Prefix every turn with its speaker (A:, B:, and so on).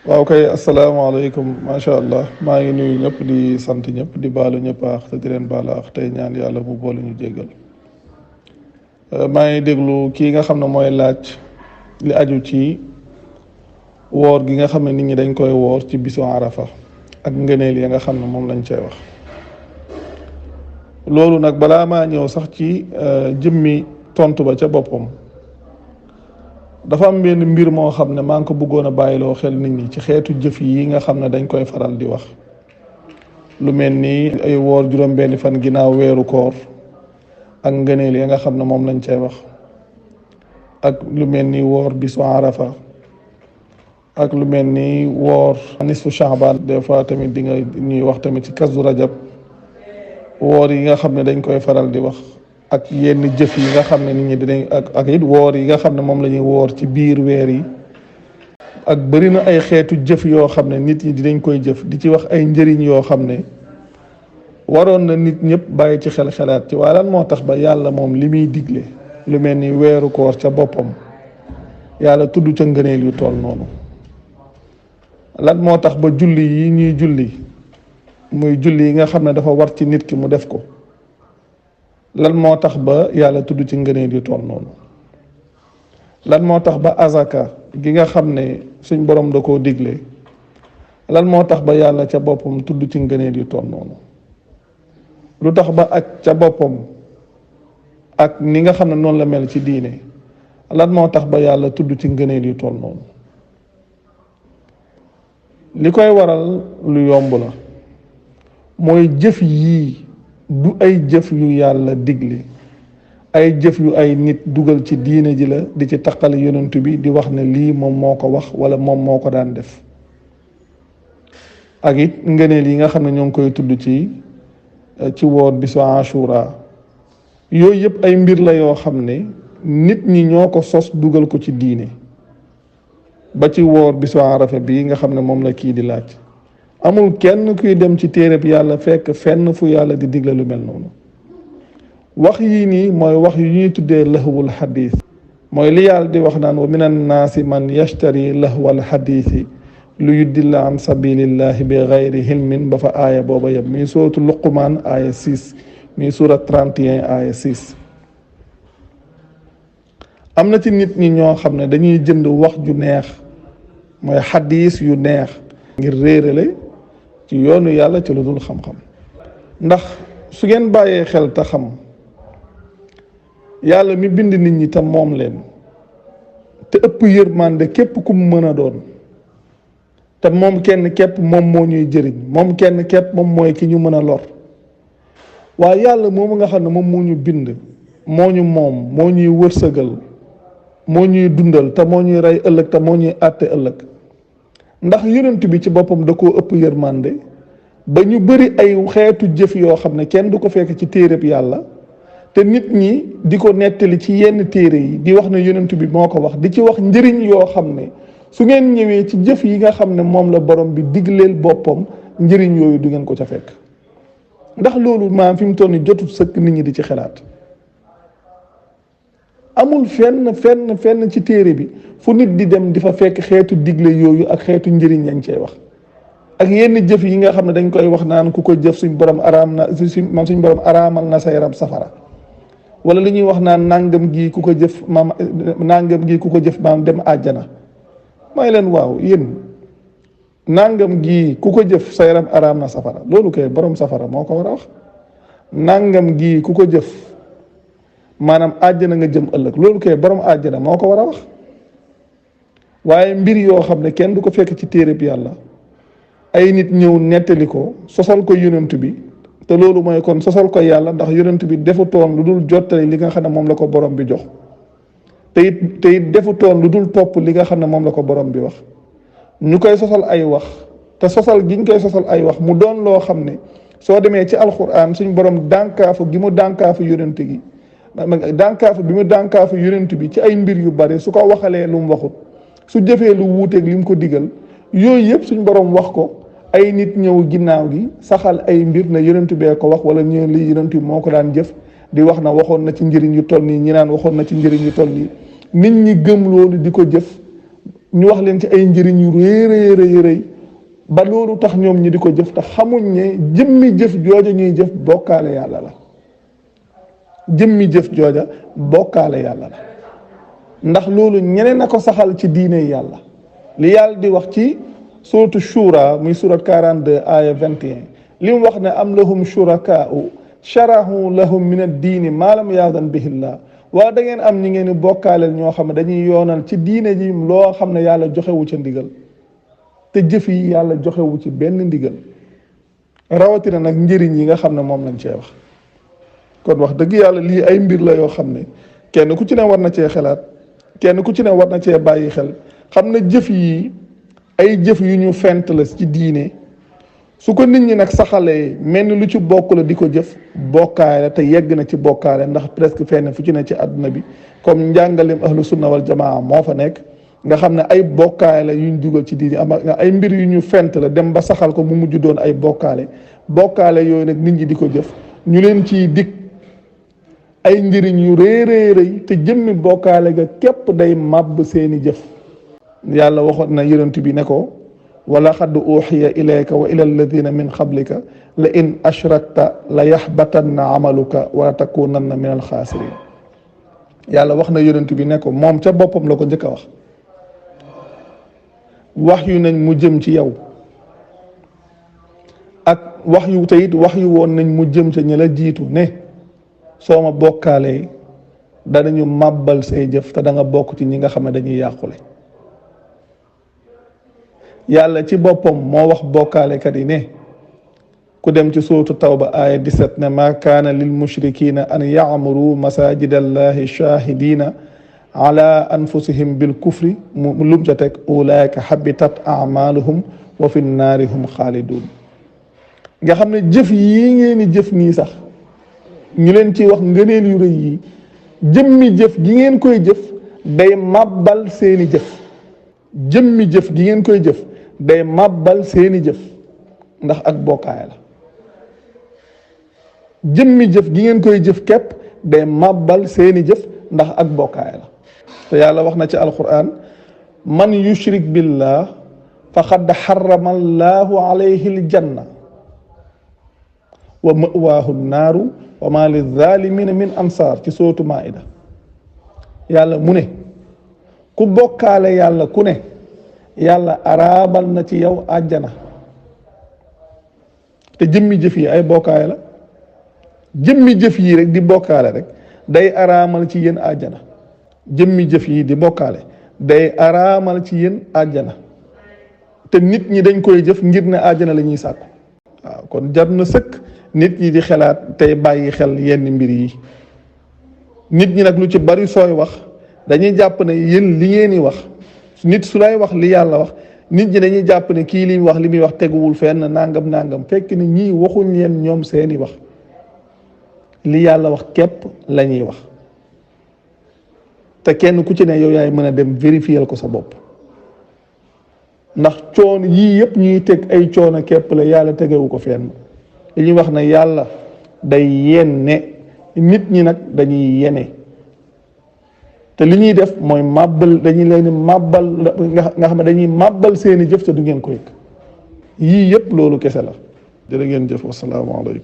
A: waaw kay asalaamaaleykum macha allah maa ngi nuyu ñëpp di sant ñëpp di baalu ñëpp aax te di leen baalu aax tey ñaan yàlla mu boole ñu jéggal. maa ngi déglu kii nga xam ne mooy laaj li aju ci woor gi nga xam ne nit ñi dañ koy woor ci bisu arafa ak ngëneel ya nga xam ne moom lañ cay wax. loolu nag balaa maa ñëw sax ci jëmmi tontu ba ca boppam dafa am benn mbir moo xam ne maa ngi ko bëggoon a bàyyiloo xel nit ñi ci xeetu jëf yi nga xam ne dañ koy faral di wax lu mel ni ay woor juróom-benni fan ginnaaw weeru koor ak ngëneel ya nga xam ne moom lañ cay wax ak lu mel ni woor bisu arafa ak lu mel ni woor nisfu shaaban des fois tamit di nga ñuy wax tamit ci kazu rajab woor yi nga xam ne dañ koy faral di wax ak yenn jëf yi nga xam ne nit ñi dinañ ak it woor yi nga xam ne moom la ñuy woor ci biir weer yi ak bëri na ay xeetu jëf yoo xam ne nit ñi dinañ koy jëf di ci wax ay njëriñ yoo xam ne waroon na nit ñëpp bàyyi ci xelaat ci waaye lan moo tax ba yàlla moom li muy digle lu mel ni weeru koor ca boppam yàlla tudd ca ngëneel yu toll noonu lan moo tax ba julli yi ñuy julli muy julli yi nga xam ne dafa war ci nit ki mu def ko lan moo tax ba yàlla tudd ci ngëneel yu toll noonu lan moo tax ba azaka gi nga xam ne suñ borom da koo digle lan moo tax ba yàlla ca boppam tudd ci ngëneel yu toll noonu lu tax ba aj ca boppam ak ni nga xam ne noonu la mel ci diine lan moo tax ba yàlla tudd ci ngëneel yu toll noonu li koy waral lu yomb la mooy jëf yii du ay jëf yu yàlla digle ay jëf yu ay nit dugal ci diine ji la di ci taqal yonent bi di wax ne lii moom moo ko wax wala moom moo ko daan def ak it ngëneel yi nga xam ne ñoo ngi koy tudd ci woor bisu Ashura yooyu yëpp ay mbir la yoo xam ne nit ñi ñoo ko sos dugal ko ci diine ba ci woor bisu Arafa bii nga xam ne moom la kii di laaj amul kenn kuy dem ci téereb yàlla fekk fenn fu yàlla di digle lu mel noonu wax yii nii mooy wax yu ñuy tuddee lahwul xadiis mooy li yàlla di wax naan wa min annaasi man yashtari lahwal xadiisi lu yuddilla an sabilillahi bi gayri hilmin ba fa aaya booba yëpp muy suuratu Luqmaan aaya 6 muy surat 31 aaya 6 am na ci nit ñi ñoo xam ne dañuy jënd wax ju neex mooy xadiis yu neex ngir réerale ci yoonu yàlla ci lu dul xam-xam ndax su ngeen bàyyee xel te xam yàlla mi bind nit ñi te moom leen te ëpp yërmande képp ku mu mën a doon te moom kenn képp moom moo ñuy jëriñ moom kenn képp moom mooy ki ñu mën a lor waaye yàlla moomu nga xam ne moom moo ñu bind moo ñu moom moo ñuy wërsëgal moo ñuy dundal te moo ñuy rey ëllëg te moo ñuy àtte ëllëg ndax yonent bi ci boppam da koo ëpp yërmande ba ñu bëri ay xeetu jëf yoo xam ne kenn du ko fekk ci téereb yàlla te nit ñi di ko nettali ci yenn téere yi di wax ne yonent bi moo ko wax di ci wax njëriñ yoo xam ne su ngeen ñëwee ci jëf yi nga xam ne moom la borom bi digleel boppam njëriñ yooyu du ngeen ko ca fekk ndax loolu maam fi mu toll ni jotul sëkk nit ñi di ci xalaat amul fenn ci téere bi fu nit di dem di fa fekk xeetu digle yooyu ak xeetu njëriñ yañ cey wax ak yenn jëf yi nga xam ne dañ koy wax naan ku ko jëf suñ borom suñ borom araamal na sa yaram safara wala li ñuy wax naan nangam gii ku ko jëf maam dem àjjana mooy leen waaw yéen nangam gii ku ko jëf sa yaram araam na safara loolu kay borom safara moo ko war a wax nangam gii ku ko jëf maanaam àjjana nga jëm ëllëg loolu kay borom àjjana moo ko war a wax waaye mbir yoo xam ne kenn du ko fekk ci téereb yàlla ay nit ñëw nettali ko sosal ko yonent bi te loolu mooy kon sosal ko yàlla ndax yonent bi defutoon lu dul jottali li nga xam ne moom la ko borom bi jox te it defutoon lu dul topp li nga xam ne moom la ko borom bi wax ñu koy sosal ay wax te sosal gi ñu koy sosal ay wax mu doon loo xam ne soo demee ci alxuraan suñ borom dànkaafu gi mu dànkaafu yonent gi dànkaafu bi mu dànkaafu yonent bi ci ay mbir yu bari su ko waxalee lu mu waxut su jëfee lu wuuteeg li mu ko digal yooyu yëpp suñ borom wax ko ay nit ñëw ginnaaw gi saxal ay mbir na yonent bee ko wax wala ñu li yonent bi moo ko daan jëf di wax na waxoon na ci njëriñ yu toll nii ñi naan waxoon na ci njëriñ yu toll nii nit ñi gëm loolu di ko jëf ñu wax leen ci ay njëriñ yu rëy ba loolu tax ñoom ñi di ko jëf te xamuñ ne jëmmi jëf jooja ñuy jëf bokkaale yàlla la. jëmmi jëf jooja bokkaale yàlla la ndax loolu ñeneen a ko saxal ci diine yàlla li yàlla di wax ci suratu shura muy surat 42 aya 21 li mu wax ne am lahum shurakaa'u sharahu lahum min ad-diini maa lam ya'zan bihi llah waa da ngeen am ñi ngeen di bokkaaleel ñoo xam ne dañuy yoonal ci diine ji loo xam ne yàlla joxewu ca ndigal te jëf yi yàlla joxewu ci benn ndigal rawatina nag njëriñ yi nga xam ne moom lañ cee wax. kon wax dëgg yàlla lii ay mbir la yoo xam ne kenn ku ci ne war na cee xelaat kenn ku ci ne war na cee bàyyi xel xam ne jëf yi ay jëf yu ñu fent la ci diine su ko nit ñi nag saxalee mel ni lu ci bokk la di ko jëf bokkaale te yegg na ci bokkaale ndax presque fenn fu ci ne ci àdduna bi comme njàngaleem ahlu sunna wal jamaa moo fa nekk nga xam ne ay bokkaale yuñ dugal ci diine am ay mbir yu ñu fent la dem ba saxal ko mu mujj doon ay bokkaale yooyu nag nit ñi di ko jëf ñu leen ciy dig ay njëriñ yu rëy te jëmmi bokkaale ga képp day màbb seeni jëf. yàlla waxoon na yonent bi ne ko wala xad uxiya ilayka wa ila alladina min qablika la in ashrakta la yaxbatanna amaluka wa takunanna min alxaasirin. yàlla wax na yonent bi ne ko moom ca boppam la ko njëkk a wax yu nañ mu jëm ci yow ak wax yu teyit wax yu woon nañ mu jëm ca ñi la jiitu ne soo ma bokkaalee danañu màbbal say jëf te da nga bokk ci ñi nga xam ne dañuy yàqule. yàlla ci boppam moo wax bokkaalekat yi ne ku dem ci suuratu tawba aaya 17 ne maa kaana lil mushrikina an ya'muru masajida allahi shahidina ala anfusihim bil kufri mu lum ca teg ulaika habitat a'maluhum wa fi nnaari hum xaalidun. nga xam ne jëf yii ngeen di jëf nii sax ñu leen ci wax ngëneel yu rëy yi jëmmi jëf gi ngeen koy jëf day màbbal seeni jëf. jëmmi jëf gi ngeen koy jëf day màbbal seeni jëf ndax ak bokkaay la. jëmmi jëf gi ngeen koy jëf képp day màbbal seeni jëf ndax ak bokkaay la. te yàlla wax na ci alquran man yushrik billah faqad harrama allahu alayhi aljanna wa ma'waahu naaru wa ma lizalimina min ansaar ci sootu maida. yàlla mu ne ku bokkaale yàlla ku ne yàlla araabal na ci yow àjjana. te jëmmi jëf yi ay bokkaale la. jëmmi jëf yi rek di bokkaale rek day araamal ci yéen àjjana. jëmmi jëf yi di bokkaale day araamal ci yéen àjjana. te nit ñi dañ koy jëf ngir ne àjjana la ñuy sàkku. waaw kon jar na sëkk nit ñi di xelaat tey bàyyi xel yenn mbir yi. nit ñi nag lu ci bari sooy wax dañuy jàpp ne yéen li ngeen di wax nit su lay wax li yàlla wax nit ñi dañuy jàpp ne kii li wax li muy wax teguwul fenn nangam fekk ni ñii waxuñ leen ñoom seeni wax li yàlla wax képp la ñuy wax. te kenn ku ci ne yow yaay mën a dem vérifier ko sa bopp ndax coon yii yëpp ñuy teg ay coono képp la yàlla tegewu ko fenn. li ñuy wax ne yàlla day yenne nit ñi nag dañuy yene te li ñuy def mooy màbbal dañuy leen màbbal nga xam ne dañuy màbbal seeni jëf te du ngeen ko yëg yii yëpp loolu kese la. jërë ngeen jëf wasalaamaaleykum.